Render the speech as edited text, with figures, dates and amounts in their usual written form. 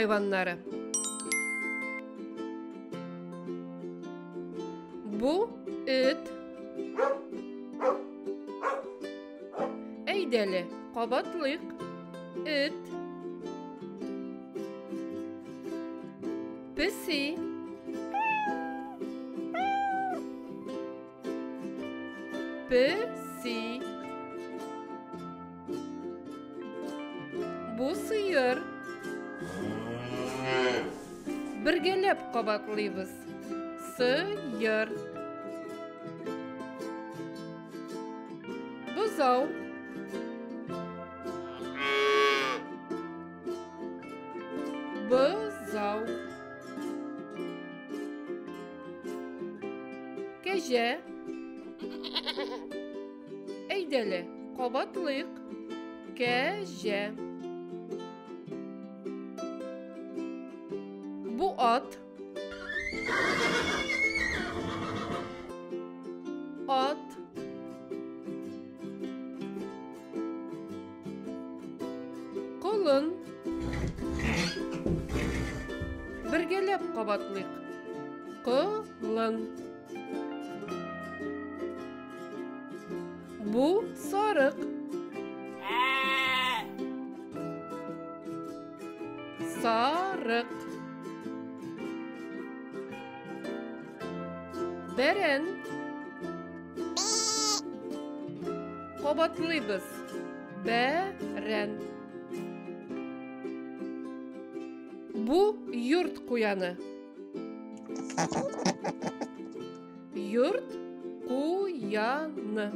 хайваннары. Бу эт. Әйдәле, кабатлыйк. Эт. Песи. Песи. Бу сыер. Бергәләп кабатлыйбыз. Сыер. Бозау. Бозау. Кәҗә. Әйдәле, кабатлыйк. Кәҗә. Бу ат. Ат. Колын. Бергәләп кабатлыйк. Колын. Бу сарык. Сарык. Бәрән. Кабатлыйбыз. Бәрән. Бу йорт куяны. Йорт куяны.